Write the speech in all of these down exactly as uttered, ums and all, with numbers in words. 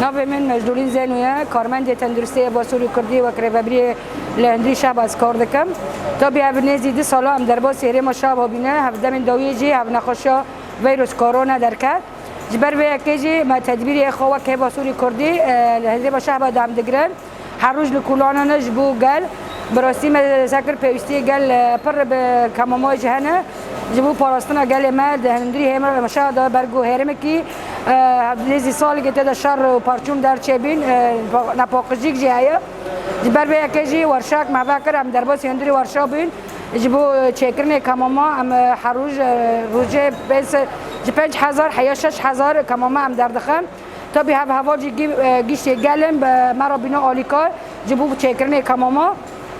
Navê min Mecdûlîn Zeno ye, karmendê tenduristiyê Basorî Kurdî wek rêvebirê li hundirî Şehba ez kar dikim. Tabî ev nêzî du sala em derbasî herêma Şehba bîne, hevdemên dawiyê jî hev nexweşiya vîrus korona derket. Ji ber vê yekê jî me tedbîrê xwe wek hêva Sûrî Kurdî, e, li herêma Şehba de em digirin. Her roj li kûlana ne ji bo gel. Bi rastî me ser kir pêwîstiyê gel, e, pir bi kemama jî hene. Ji bo parastina gelê me di hundirî hêma Şehba de ber ku herêmekî, e, nêzî salekê tê de şer û parçûn derçêbîn, e, nepaqijîk jî heye. Ji ber vê yekê jî werşak me vekir, em derbasî hundirî werşa bûn. Ji bo çêkirinê kemama em, e, her roj, e, rojê pênc sed, ji pênc hezar heya şeş hezar kemama em derdixin. Tabî hev heval jî gî-, e, giştê gel in, bi me re bîne alîkar ji bo çêkirinê kemama.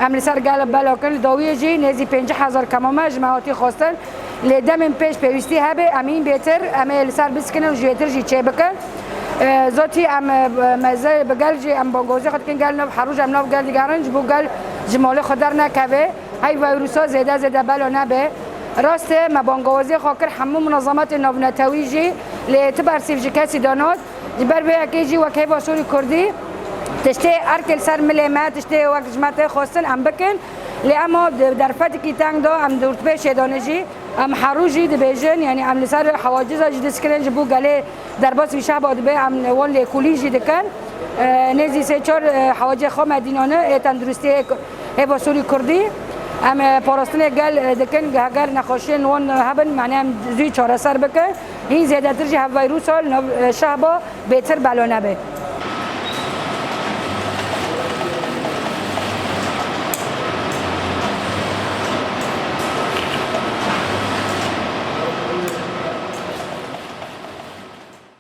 Em li ser gel bela kin, li dawiyê jî nêzî pêncî hezar kemama ji me hatî xwestin. Lê demên pêş pêwîstî hebe, em hîn bêtir, em ê li ser biskinin û ji bêtir jî çêbikin. E, zotî em, e, meze bi gel jî em bangozê xwe dikin, gel nav her roj em nav gel digerin, ji bo gel ji malê xwe dernekeve. Hey vîrusa zêde zêde bela nebe. Rast e, me bangawazê xwe kir hemû munazemetên navnetewî jî, lê ti bersîv ji kesî danot. Ji ber vê yekê jî wek hêva Sûrî Kurdî tiştê erkê li ser milê me, tiştê wek ji me tê xwestin em bikin. Lê ema di derfetekî teng de em di rûtbê şêdane jî, em her roj jî dibêjin, yanî em li ser hewaciza jî diskirin ji bo gelê derbas vî Şehba dibe, em wan lêkolîn jî dikin. E, nêzî sê çar, e, hewacê xwe me dînane ê tenduristiyê Hêva Sûrî Kurdî, em, e, parastinê gel, e, dikin, heger nexweşiyên wan hebin, mane em zû çareser bikin. Hîn zêdetir jî hev vîrusa li nav, e, Şehba bêtir belo nebe.